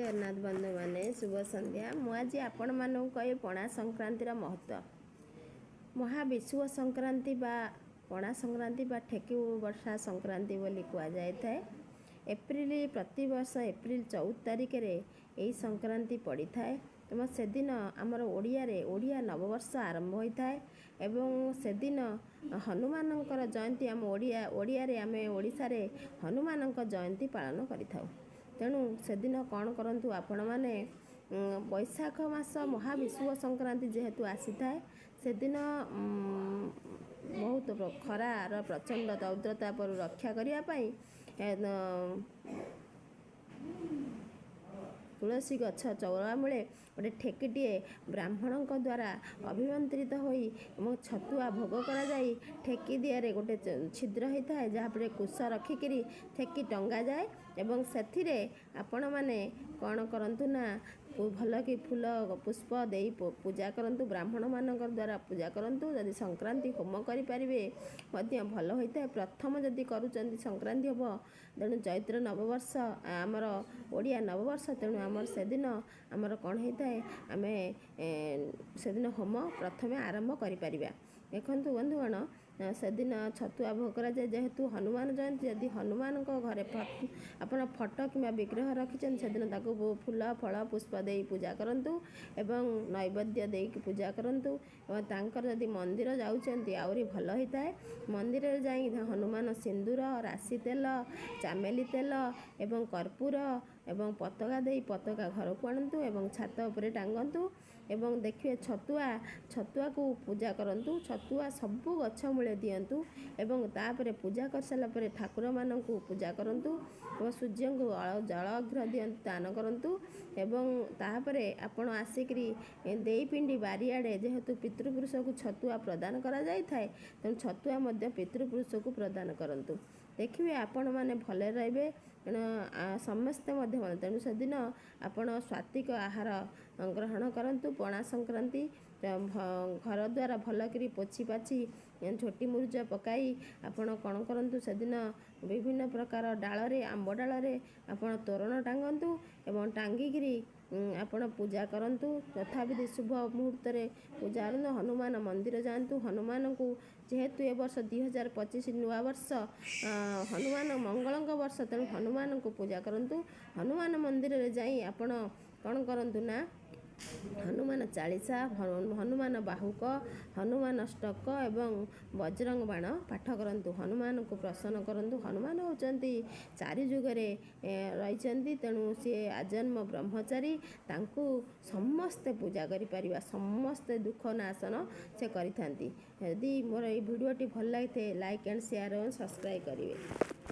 ଜଗନ୍ନାଥ ବନ୍ଧୁମାନେ, ଶୁଭ ସନ୍ଧ୍ୟା। ମୁଁ ଆଜି ଆପଣମାନଙ୍କୁ କହିବି ପଣା ସଂକ୍ରାନ୍ତିର ମହତ୍ତ୍ୱ। ମହାବିଷୁବ ସଂକ୍ରାନ୍ତି ବା ପଣା ସଂକ୍ରାନ୍ତି ବା ଠେକି ବର୍ଷା ସଂକ୍ରାନ୍ତି ବୋଲି କୁହାଯାଇଥାଏ। ଏପ୍ରିଲ, ପ୍ରତିବର୍ଷ ଏପ୍ରିଲ 14 ତାରିଖରେ ଏହି ସଂକ୍ରାନ୍ତି ପଡ଼ିଥାଏ ଏବଂ ସେଦିନ ଆମର ଓଡ଼ିଆରେ ଓଡ଼ିଆ ନବବର୍ଷ ଆରମ୍ଭ ହୋଇଥାଏ ଏବଂ ସେଦିନ ହନୁମାନଙ୍କର ଜୟନ୍ତୀ। ଆମ ଓଡ଼ିଆରେ, ଆମେ ଓଡ଼ିଶାରେ ହନୁମାନଙ୍କ ଜୟନ୍ତୀ ପାଳନ କରିଥାଉ। ତେଣୁ ସେଦିନ କ'ଣ କରନ୍ତୁ ଆପଣମାନେ? ବୈଶାଖ ମାସ ମହାବିଷୁବ ସଂକ୍ରାନ୍ତି ଯେହେତୁ ଆସିଥାଏ, ସେଦିନ ବହୁତ ଖରାର ପ୍ରଚଣ୍ଡ ରୌଦ୍ରତାପରୁ ରକ୍ଷା କରିବା ପାଇଁ ତୁଳସୀ ଗଛ ଚଉରା ମୂଳେ ଗୋଟେ ଠେକିଟିଏ ବ୍ରାହ୍ମଣଙ୍କ ଦ୍ୱାରା ଅଭିମନ୍ତ୍ରିତ ହୋଇ ଏବଂ ଛତୁଆ ଭୋଗ କରାଯାଇ ଠେକି ଦିହରେ ଗୋଟେ ଛିଦ୍ର ହୋଇଥାଏ, ଯାହାଫଳରେ କୁଶ ରଖିକିରି ଠେକି ଟଙ୍ଗାଯାଏ। ଏବଂ ସେଥିରେ ଆପଣମାନେ କ'ଣ କରନ୍ତୁ ନା, ଭଲକି ଫୁଲ ପୁଷ୍ପ ଦେଇ ପୂଜା କରନ୍ତୁ, ବ୍ରାହ୍ମଣମାନଙ୍କ ଦ୍ୱାରା ପୂଜା କରନ୍ତୁ। ଯଦି ସଂକ୍ରାନ୍ତି ହୋମ କରିପାରିବେ ମଧ୍ୟ ଭଲ ହୋଇଥାଏ। ପ୍ରଥମ ଯଦି କରୁଛନ୍ତି, ସଂକ୍ରାନ୍ତି ହେବ। ତେଣୁ ଚୈତ୍ର ନବବର୍ଷ, ଆମର ଓଡ଼ିଆ ନବବର୍ଷ, ତେଣୁ ଆମର ସେଦିନ ଆମର କ'ଣ ହେଇଥାଏ? ଆମେ ସେଦିନ ହୋମ ପ୍ରଥମେ ଆରମ୍ଭ କରିପାରିବା। ଦେଖନ୍ତୁ ବନ୍ଧୁଗଣ, ସେଦିନ ଛତୁଆ ଭୋଗ କରାଯାଏ। ଯେହେତୁ ହନୁମାନ ଜୟନ୍ତୀ, ଯଦି ହନୁମାନଙ୍କ ଘରେ ଆପଣ ଫଟୋ କିମ୍ବା ବିଗ୍ରହ ରଖିଛନ୍ତି, ସେଦିନ ତାକୁ ଫୁଲ ଫଳ ପୁଷ୍ପ ଦେଇ ପୂଜା କରନ୍ତୁ ଏବଂ ନୈବେଦ୍ୟ ଦେଇକି ପୂଜା କରନ୍ତୁ। ଏବଂ ତାଙ୍କର ଯଦି ମନ୍ଦିର ଯାଉଛନ୍ତି, ଆହୁରି ଭଲ ହୋଇଥାଏ। ମନ୍ଦିରରେ ଯାଇ ହନୁମାନ ସିନ୍ଦୁର, ରାଶି ତେଲ, ଚାମେଲି ତେଲ ଏବଂ କର୍ପୂର ଏବଂ ପତାକା ଦେଇ ପତାକା ଘରକୁ ଆଣନ୍ତୁ ଏବଂ ଛାତ ଉପରେ ଟାଙ୍ଗନ୍ତୁ। ଏବଂ ଦେଖିବେ, ଛତୁଆକୁ ପୂଜା କରନ୍ତୁ। ଛତୁଆ ସବୁ ଗଛ ମୂଳେ ଦିଅନ୍ତୁ ଏବଂ ତାପରେ ପୂଜା କରିସାରିଲା ପରେ ଠାକୁରମାନଙ୍କୁ ପୂଜା କରନ୍ତୁ ଏବଂ ସୂର୍ଯ୍ୟଙ୍କୁ ଜଳ ଅର୍ଘ୍ୟ ଦିଅନ୍ତୁ, ଦାନ କରନ୍ତୁ। ଏବଂ ତାପରେ ଆପଣ ଆସିକିରି ଦେଇପିଣ୍ଡି ବାରିଆଡ଼େ, ଯେହେତୁ ପିତୃପୁରୁଷକୁ ଛତୁଆ ପ୍ରଦାନ କରାଯାଇଥାଏ, ତେଣୁ ଛତୁଆ ମଧ୍ୟ ପିତୃପୁରୁଷକୁ ପ୍ରଦାନ କରନ୍ତୁ। ଦେଖିବେ, ଆପଣମାନେ ଭଲରେ ରହିବେ। ତେଣୁ ସମସ୍ତେ ମଧ୍ୟ ଭଲ। ତେଣୁ ସେଦିନ ଆପଣ ସାତ୍ତ୍ୱିକ ଆହାର ଗ୍ରହଣ କରନ୍ତୁ। ପଣା ସଂକ୍ରାନ୍ତି ଘର ଦ୍ୱାର ଭଲକରି ପୋଛି ପାଛି, ଝୋଟି ମୁରୁଜ ପକାଇ ଆପଣ କ'ଣ କରନ୍ତୁ, ସେଦିନ ବିଭିନ୍ନ ପ୍ରକାର ଡାଳରେ, ଆମ୍ବ ଡାଳରେ ଆପଣ ତୋରଣ ଟାଙ୍ଗନ୍ତୁ ଏବଂ ଟାଙ୍ଗିକିରି ଆପଣ ପୂଜା କରନ୍ତୁ। ଯଥାବିଧି ଶୁଭ ମୁହୂର୍ତ୍ତରେ ପୂଜା କରନ୍ତୁ। ହନୁମାନ ମନ୍ଦିର ଯାଆନ୍ତୁ। ହନୁମାନଙ୍କୁ, ଯେହେତୁ ଏ ବର୍ଷ 2025 ନୂଆ ବର୍ଷ, ହନୁମାନ ମଙ୍ଗଳଙ୍କ ବର୍ଷ, ତେଣୁ ହନୁମାନଙ୍କୁ ପୂଜା କରନ୍ତୁ। ହନୁମାନ ମନ୍ଦିରରେ ଯାଇ ଆପଣ କ'ଣ କରନ୍ତୁ ନା, ହନୁମାନ ଚାଳିଶା, ହନୁମାନ ବାହୁକ, ହନୁମାନ ଷ୍ଟକ ଏବଂ ବଜରଙ୍ଗ ବାଣ ପାଠ କରନ୍ତୁ। ହନୁମାନଙ୍କୁ ପ୍ରସନ୍ନ କରନ୍ତୁ। ହନୁମାନ ହେଉଛନ୍ତି ଚାରି ଯୁଗରେ ରହିଛନ୍ତି, ତେଣୁ ସିଏ ଆଜନ୍ମ ବ୍ରହ୍ମଚାରୀ। ତାଙ୍କୁ ସମସ୍ତେ ପୂଜା କରିପାରିବା, ସମସ୍ତେ ଦୁଃଖ ନାଶନ ସେ କରିଥାନ୍ତି। ଯଦି ମୋର ଏଇ ଭିଡ଼ିଓଟି ଭଲ ଲାଗିଥାଏ, ଲାଇକ୍ ଆଣ୍ଡ ସେୟାର ଏବଂ ସବସ୍କ୍ରାଇବ୍ କରିବେ।